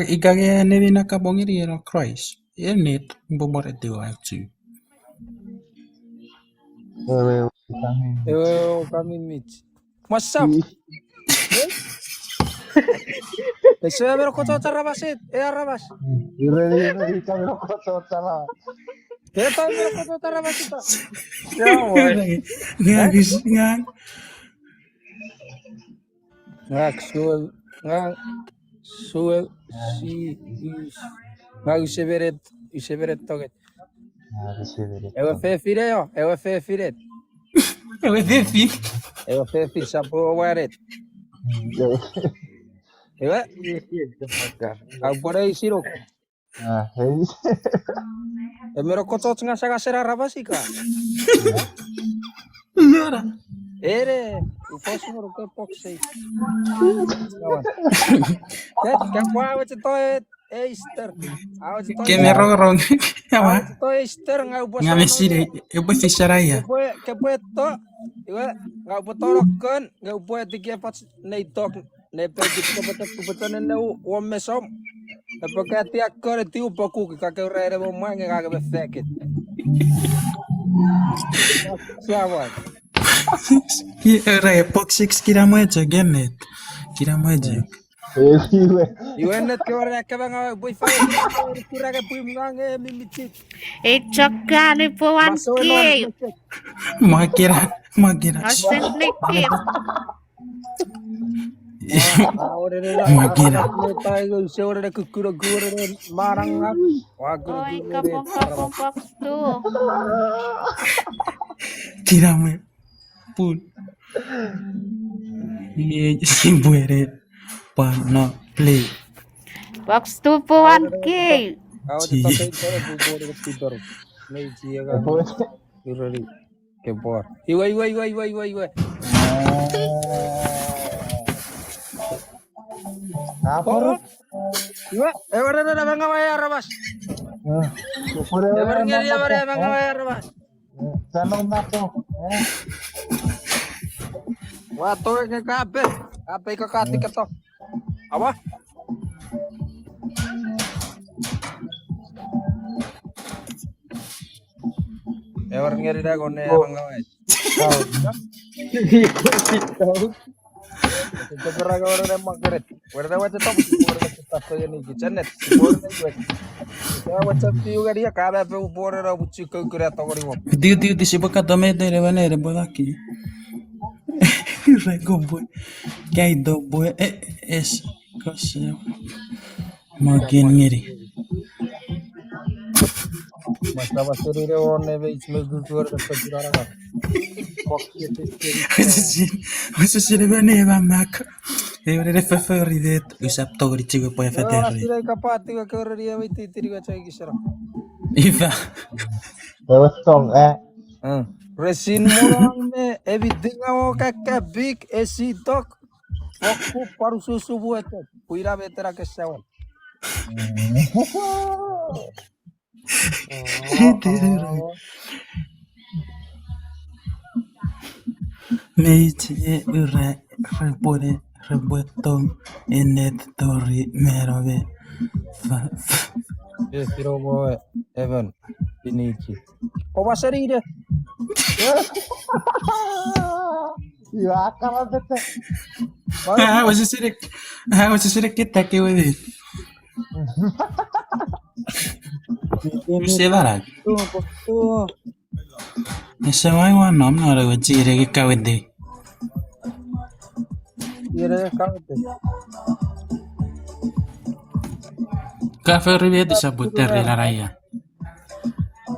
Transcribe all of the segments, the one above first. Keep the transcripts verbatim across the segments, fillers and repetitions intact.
Ika nge nemi na kapong ngeni eno Christ. Ennet, bo more tiwa chu. Ewe, ewe, kami Mitch. What's up? Ese mero kochot aramas, e aramas. Ire, ire, ika mero kochot aramas. Keta mero kochot aramas ita. Ngang, ngang, ngang. Ngang, sue, ngang, sue, si, is. Ngang, use meret, use meret tonget. Ewe fefin io, ewe fefin et. Ewe fefin. Ewe fefin, sap ewe wanet. Ewe? Aupwene isinuk. Emero kochoch ngasangasen aramas ika. Ere, ufos moro ke box ei. Ket, kapwa weche toet. Easter. Kemi rongorong. Awa. Easter nga upwe. Nga mesire, epwe fisaraia. Kepwe, kepwe to. Iwe, nga upwe tonokon, nga upwe tiki efoch nei tok, ne pekit kopwe tok, kopwe tok ne ne u, uom mesom. Epwe kati akkon tiu pokuk, ka ke ura ere mo mwa nge ka ke me fekit. Siawan. Ura box six kira mweche, Kenneth. Kira mweche. Iwe. Iwe ennet ke wor ekkana nga pwe fai, kurake pwi mngange mimichik. Ei chokkan ipo wan kei. Makira, makira. Asen lekir. Makira. Oi, kapong, kapong, kapong, tu. Kira mwe. Pun. Iei sipwene pwan no play. Box two po one K. Iwe, iwe, iwe, iwe, iwe, iwe. Iwe, ewe rere na manga wai aramas. Ewe ngeni ewe rere manga wai aramas. Ua towe ke kape, kape ika kati keto. Awa. Ewer ngeri na kone manga wai. Tepera ke were ne makeret. Were ne wache top, were ne top ke ni kitchenet. Were ne wet. Ke wache tiu gani ya kame pe were ne buchi kokure tongoni won. Tiu, tiu, tiu, sipo kato me tere wene re bolaki. Re kombo. Kai do bo, eh, es, kose. Makin ngeri. Mas na mas ngeri ne won ne me ich me kukuor ne pekirara. Ose sire, ose sire me ne ma mak. Ewe ne fefori det, usap tongeni chiwe pwe fefori. Sire kapati we koreni ewe titiri we chai kisera. Ifa. Ewe song, eh. Resin mo me everything awo kakka big esi tok. Fokkun parususu buetek. Pwina metera kesawan. Mei chie ura repwene repwe tong ennet tori merove. Yes, you know what, Evan, you need you. Koma seni ide. Iwa akara tete. Ah, was a sirik. Ah, was a sirik kita ke within. Use barak. Ese wai wan nom no rewe chire ke kawiti. Chire kawiti. Kafe ribeti saputer rilaraia.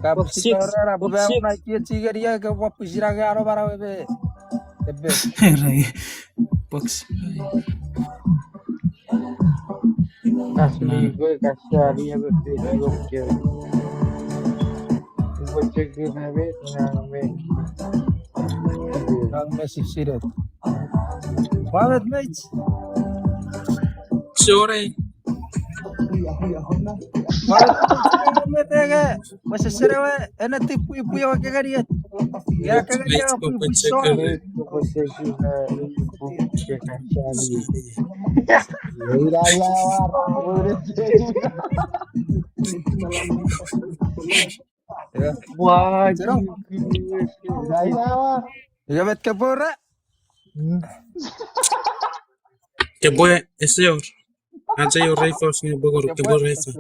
Kapusik, kapusik. Ere, box. Kasli kwe kasari ebe Facebook ke. Ibo check na me ngang me. Ngang me sisiret. Wamet mech. Sorry. Wamet mech, metenge. Wese serewe, ene tipui pui ewe kekeriet. Ya, kaka ya, pui, pui, sorry. Why? Ika met kepwe ra? Kepwe, ese wor. Acha wor rifles nge pokor, kepwe rifle.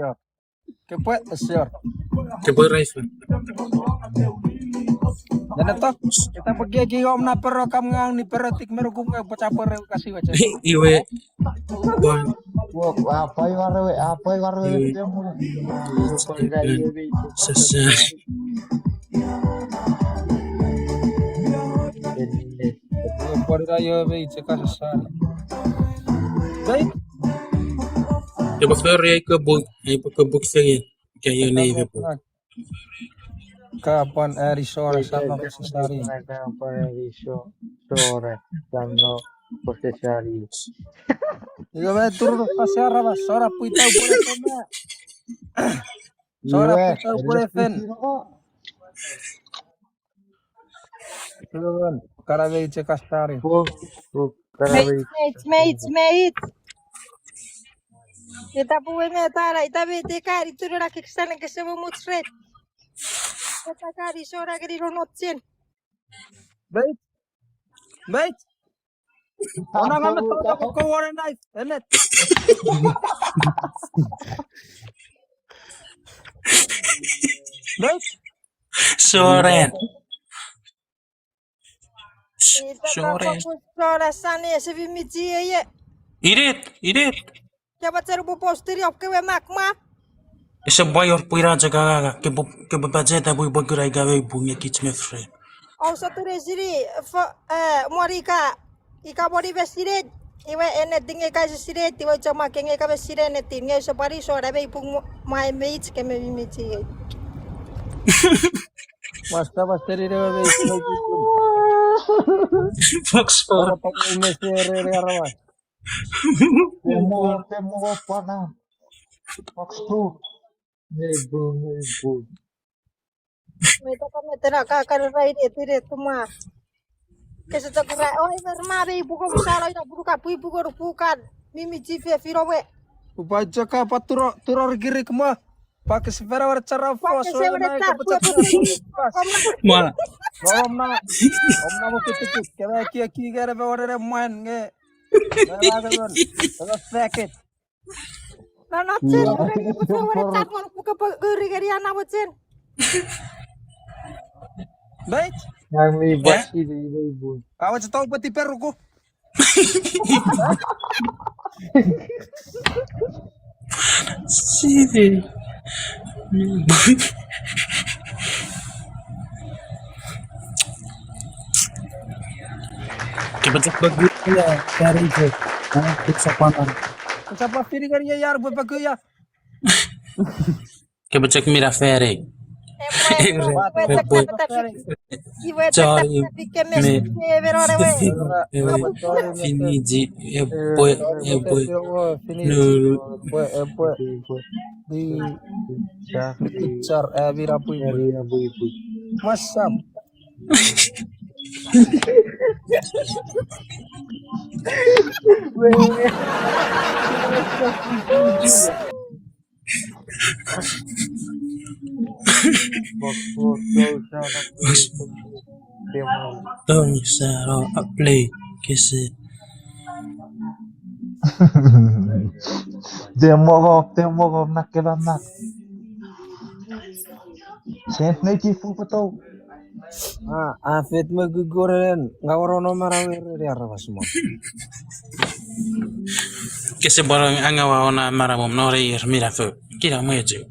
Kepwe, ese wor. Kepwe rifle. Ena to, ita pwe kieki om na pero kam ngang ni pero tik merukum nge pwe cha pwe re kasi wacha. Iwe. Bon. Wo, apa iware we, apa iware we, iwe. Temu. Sasa. Pwarira io me icheka sasari. Dai? Epwe fori ai kebuk, ai pwe kebuk fengen. Ke io nei vepo. Ka pwan ari sora sano sasari. Ka pwan ari so-, sora sano sasari. Io me turu no pasara ba sora pui tau pone fena. Sora pui tau pone fen. Kana mei cheka sasari. Mate, mate, mate, mate. Ita pwe me tara, ita mei te kari turura keksan kese mo much red. Ita kari sora keri ro nochen. Mate. Mate. Ona nga me toro ko wore knife, enet. Mate. Soren. Ita soren. Sora sani ese fi miti eye. Irit, irit. Ke pachenu pwe posteri op kewe mak ma. Ese pwai wor pwira chok angang, ke pwe, ke pwe pacheta pwe pwe kura ika mei pung nge kich me friend. Ouse tune sini, fo-, eh, moni ika, ika moni me sinen, iwe ennetin nge ka sinen, iwe choma ke nge ka me sinen ennetin, nge use pwari sora mei pung mo-, mai meich ke me mi meich. Masta, masta, ni ne mei pung. Fox four. Apa pung me sere ne arawa. Temo, temo, pana. Fox two. Mei pung, mei pung. Mei tapa me tena kakar rai ne tine tuma. Kese tokura, oi, ver ma mei puko musalo ina punuka pui puko rupukan. Mimi chief e fino we. Upa joka pa turo, turo rikirik mo. Pa kese fera wara chara fos. Pa kese wara chara fos. Ma. Om na, om na mo kitikit. Kema kia kia kere me wara ne mwan nge. Kema kema. Kema faggot. Nana chen, kore ni puse wore chat won puke po guri gari ana mo chen. Bait? Yang mi bot sini, ini, ini. Awa chetong peti peruku. Sini. Kepachak bagu ya, kari je. Ah, kepachak paman. Kepachak pa fini kari ya, yar, buat bagu ya. Kepachak mira fere. Epwe, epwe, epwe, epwe. Iwe, sorry, me, me, me, Finiji, epwe, epwe. Nuru. Epwe, epwe. Di, di, char, eh, mira pui. What's up? Tong saro aplei kese. Temogok, temogok, nakkenan nak. Sent neki fukutou. Ah, a fet me kukuren, nga woro no mara were de aramas mo. Kese boro angawa ona mara mo, no re ir mira fo. Kira mwe juk.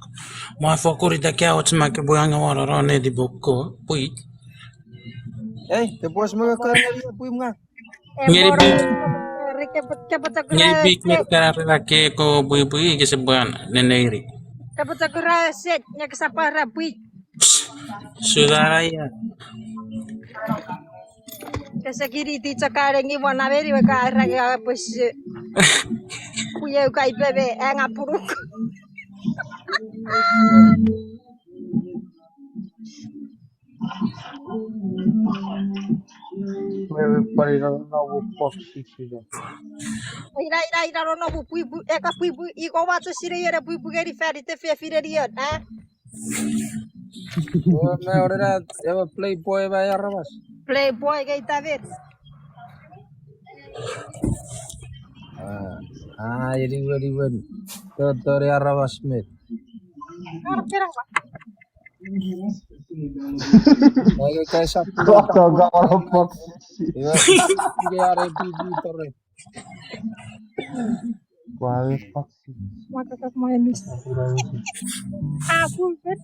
Mo a fo kurita kia och ma ke bwe angawa ro ne di bokko, pui. Ei, te pos me ka ne pui mga. Ngeri bik. Ngeri bik me kara rela ke ko bui bui ke se bwan ne neiri. Kapatakura set ne kasapara bui. Sudara ya. Kese kiri ti chakare ngi wana meri weka rage apes. Kuye ukai bebe enga puruk. Maybe put it on the box. Ina, ina, ina, no, no, pui, pui, eka pui, pui, iko wacho sine yene pui, pui, ngeni fan ite fefinen ion, eh? Oh, me orena, ewe Playboy me aramas. Playboy, kei David. Ah, ah, anyone, anyone. Tori, tori aramas met. Ara, kera wa. Oke, guys, up to Koko, koko, koko. Iwe, iwe, are, bi, bi, tore. Kwa, we, fuck. Makakak maenis. Aku, bet.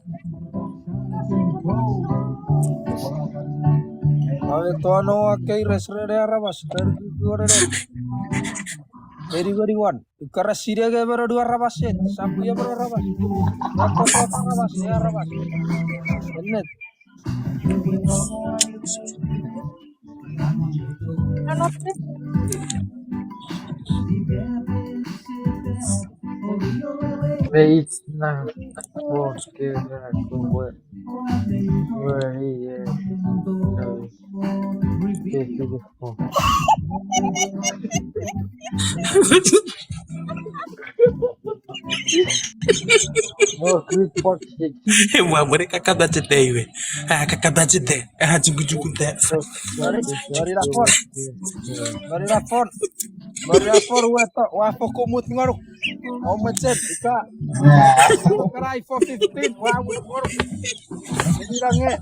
Awe, tono, oke, res, rene, aramas, tori, tori, tori. Anyone, anyone. Ikkara sinenge me nonu aramas et, sapuia me nonu aramas. Nokko aramas, e aramas. Ennet. Wait, no. Oh, okay, yeah, go away. Where he is. Ewa, mwen kakapachete iwe. Ah, kakapachete. Ah, chukuchukuta. Nori, nori na for. Nori na for. Nori na for, weto, ua fokkun mut ngonuk. Omo chet, ika. Karai four fifteen, ua mut ngonuk. Ina nge.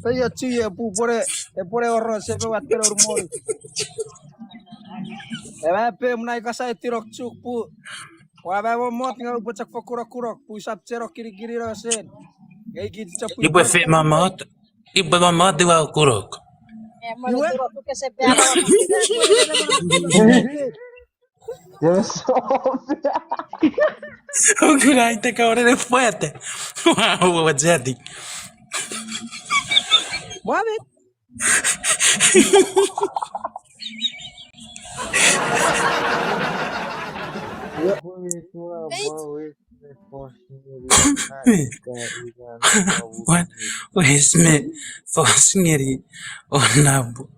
Peyo chu ye pu pore, e pore oro, sepe watten orumori. Ewe pe mnai kasai tirok chuk pu. Ua me mo mot nge upwe chok fokunok kunok, pu sap cherok kirikirin sen. Nge ikiti chok pu. Ipwe fe mo mot. Ipwe mo mot iwa kunok. Iwe? Yes. Ukuna ite ka orene fuete. Wow, what's that? Mami. What? Wes me fos ngeni onabu.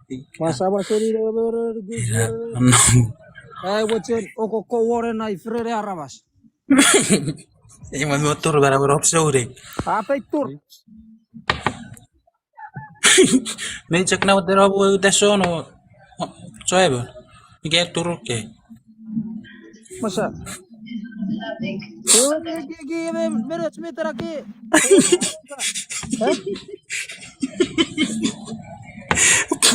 Masa maseni ne ora ora ora. Ai, mochen okoko wore nai frere aramas. Ei, mo tur bara bara opse ure. Apei tur. Me chok na wotero bu ute sono. Soebo. Ike turuke. Masa. Ewe ke ke ke me me roch me terake.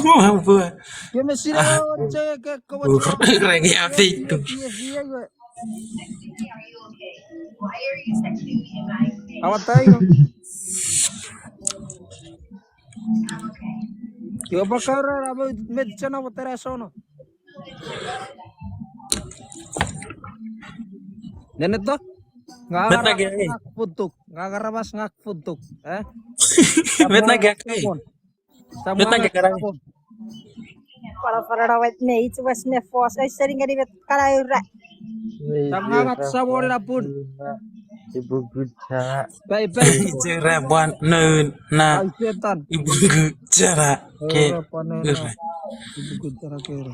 Bua bua. Ke me sira che ke ko. Regi afitu. Awa taino. Iwe pwe kaura ra mo met chana mo tera sono. Neneto? Nga aramas ngak futuk. Nga aramas ngak futuk. Eh? Met na gak. Met na gak. Para para na wet me it was me force. Ai sering ngeni met kana ura. Tam ngat sabor na pun. Ibuku chara. Pai pai. Chara bwan noun na. Ai setan. Ibuku chara ke. Ura. Ibuku chara ke ura.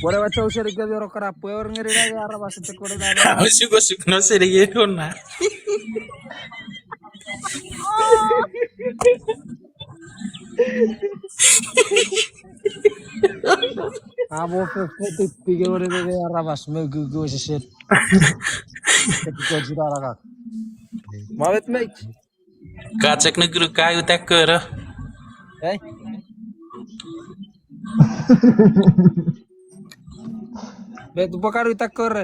Whatever chau seri ke ura kara pwe ura ngeri na ara bas te kore na. Suk suk no seri ke ura. Amo fe fe tu pige ore de aramas me gugu ese set. Ke tu ko jira raka. Mamet mei. Ka chek ne guru kai uta koro. Ei. Me tu pokaru uta koro.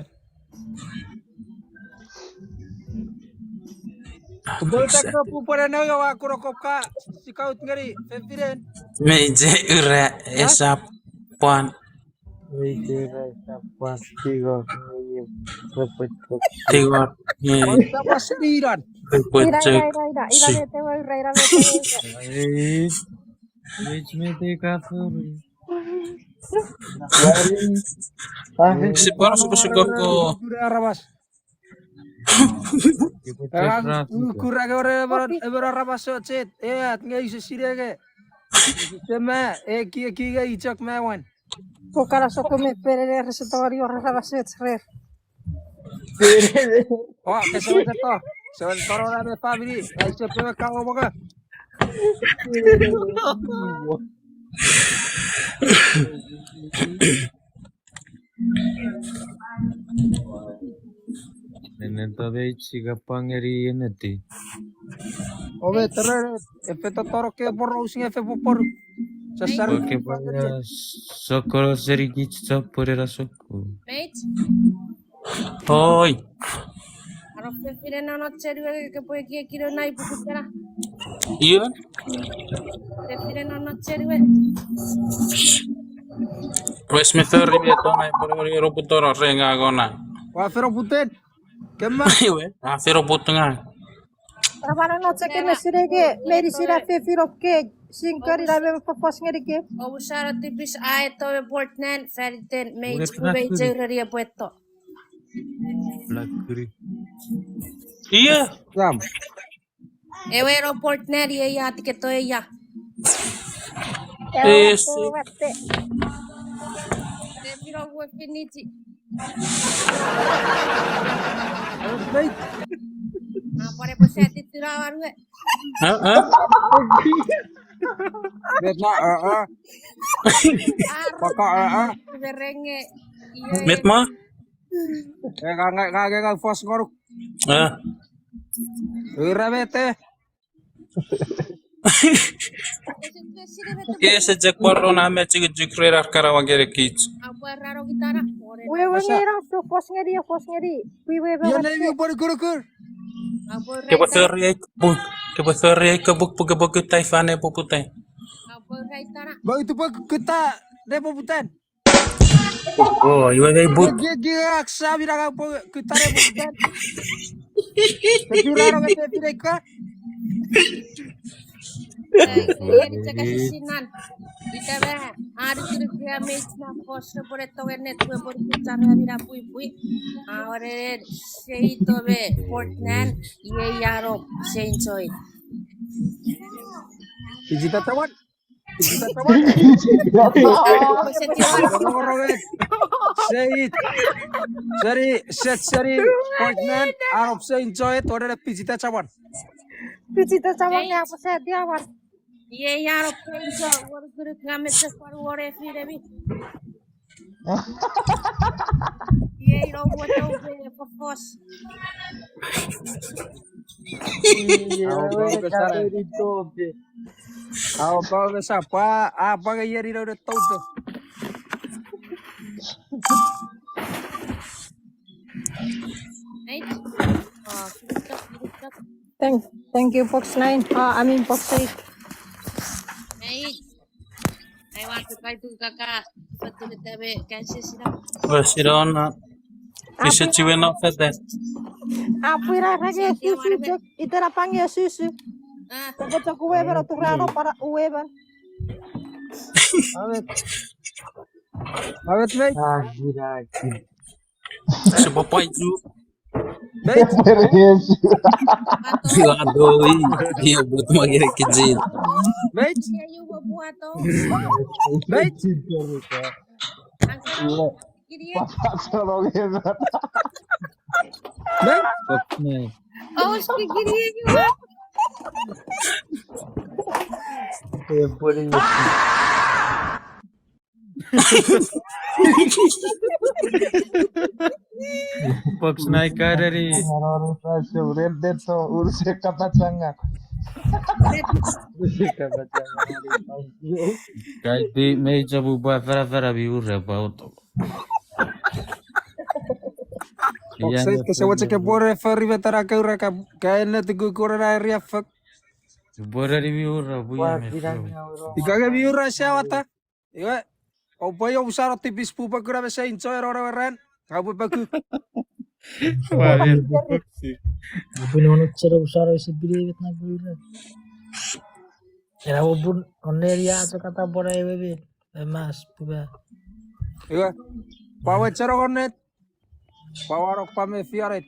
Bol takro pupore no yo wa kuro kopka sikaut ngeri fefinen. Me je ura esap pwan. Me je ura esap pwan tigor ngeri. Tigor ngeri. Ora sapa siniran. Ira, ira, ira, ira, ira, mete wa ura, ira, mete wa ura. Ei. Ei, mete ka fori. Sipwe sukosukoko. Kure aramas. Kure aramas. Emon aramas ochet, e at nge ise sinenge. Sema, e ki, e ki nge ichok me wan. Kokana soko me penene rese tongeni wor aramas och rer. O, ke seweteto. Seweteto nona me family. Ai sepewe kawo moka. Enneto mei chikapangeri eneti. Ome tere, efe totoro ke porous nge efe poporu. Sasar. Oke, pangeri. Sokoro serikich chapurera soko. Mate? Oi. Aro fefinen non ocheriwe ke pwe kiekino nai pukutera. Iwe? Fefinen non ocheriwe. Wes me fori me tonai porori roputoro renga gona. Wa fero puten. Kemma. Iwe, a fero putunga. Rabana no cheke me sinenge, meni sina fefin oke, sinkari na me fofos ngeni ke. Omusano tipis aeto me Portland, faniten, mei chukube iche reni epueto. Iye. Sam. Ewe no Portland, iye ia tiketo ia. Yes. Fefin owe finiti. Apare pwe sa titira arue. Met ma, a, a. Paka, a, a. Berenge. Met ma? E, ka, ka, ka, ka, ka, fos ngoruk. A. Ura mete. Ese chok pwaro na me chikchik rer ar karawa kerekich. Wewe ngeni, fos ngeni, fos ngeni. Wewe. Ion ei mi pwari kurukur. Kepwe fori ei buk, kepwe fori ei buk, buk, buk, kutta ifan ne poputan. Buk, buk, kutta ne poputan. O, iwe ei buk. Ki, ki, ak sa mina ka pwe kutta ne poputan. Kepirano me fefin ei ka. Ngeni chok asisinan. Ita me, anukunuk ia mei china fos repwe tongen netwe pwe kuchara mina pwipwi. Aoreren seito me Portland, iei iaro se enjoy. Is it that one? Is it that one? Seit. Seri, set, seri, Portland, arop se enjoy, torere pichita chawan. Pichita chawan, ne apo se diawan. Iei iaro penso, wor kuruk nga mese faru wor e finemi. Iei ino woto be fofos. Iei, iei, iei, iei, iei, iei. Au, pau me sa, pwa, a, pwa ke yeri no de tote. Right? Oh, flip top, flip top. Thank, thank you, box nine. Ah, I mean, box eight. Right. I want to try to kaka, but to the tabe, can see sila. Well, sit down, uh, Ise chiwen no fete. Apwira rage susu chok, itera pang ia susu. Apo chok uweman oturano para uweman. Awet. Awet mei. Sipwe pwaichu. Mei. Iwa doi. Ia but magere kijin. Mei. Mei. Kirie. Papa solo gena. Ne? Okne. Oh, si kirie iwa. Eh, pwede. Box nine kareri. Red Dead to, urse kapachanga. Urse kapachanga. Kaiti mei chapu pwa fara fara mi ura pwa oto. Box eight, kese wache ke pwore fori me tara ke ura ka, ka enne tuku kore na area fok. Pwore ni mi ura, pwore ni mi ura. Ika ke mi ura sia wata. Iwe, oupwe omusano tipis pwe upwe kuna mese enjoy ena ewe ran. Nga upwe paku. Pwore ni mi ura. Upwe nono chero omusano ese pine iwet na pwore. Ena upwe pun onne ria chok ata pwora ewe mi. Emas, pwe. Iwe, pwa we chero konnet. Pwa warok pwa me fioret.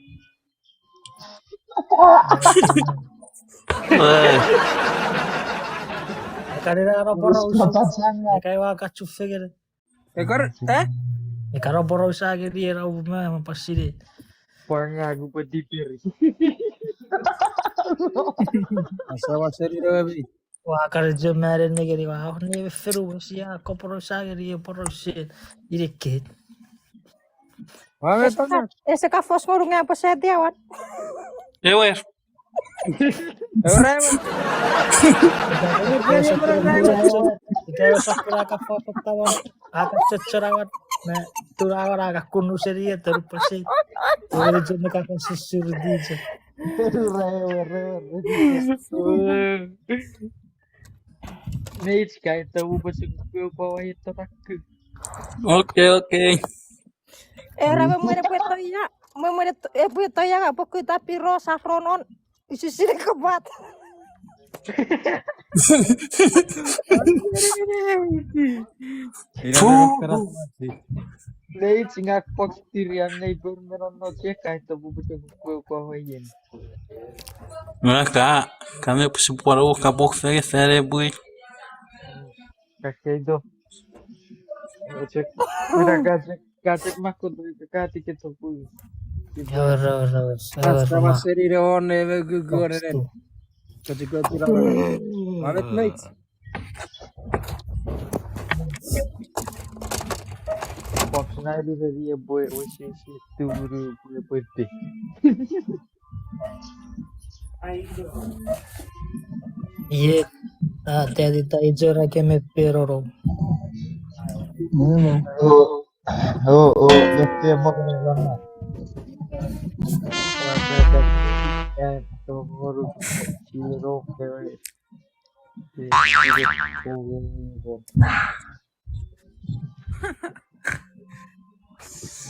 Ekan ina no poraus. Ekai wa kachu fengere. Ekar, eh? Ekan no poraus a ngeni ena u ma, ma pasine. Pwanga kupa diperi. Asa wa seri no emi. Wa kare je mare ne ngeni wa ne fenu sia ko poraus a ngeni e poraus ien. Ire ket. Wa me ese ka, ese ka fos ngorunga pwe setiawan. Ewer. Ewer, ewer. Ika ewe sakura ka fos tawan. Aka checherawan. Me turawan aka kunu seni e teru pasi. Ewer, je me ka fos suri dije. Ewer, ewer, ewer. Neich kaita upwe suk pwe upwe waito rakku. Okay, okay. Era me mwene pwe toia, me mwene epwe toia ka pwe kuta piro saronon. Isi sine kapat. Fu. Neich nga pok tirian nei pwe meno no che kaita upwe suk pwe upwe waien. Maka, kame pwe sipwe wor kapok fengen fan epwe. Kakeito. Kachek, kachek, kachek makut, kati keto pwe. Ora, ora, ora. Asta ma seri ne on eve gugu orenen. Kachek kachek. Mamet meit. Box na ri ri epwe, epwe si, si, turu, epwe, epwe te. Iei, a, teti ta ichora ke me peroro. O, o, o, lefte mo kene lana.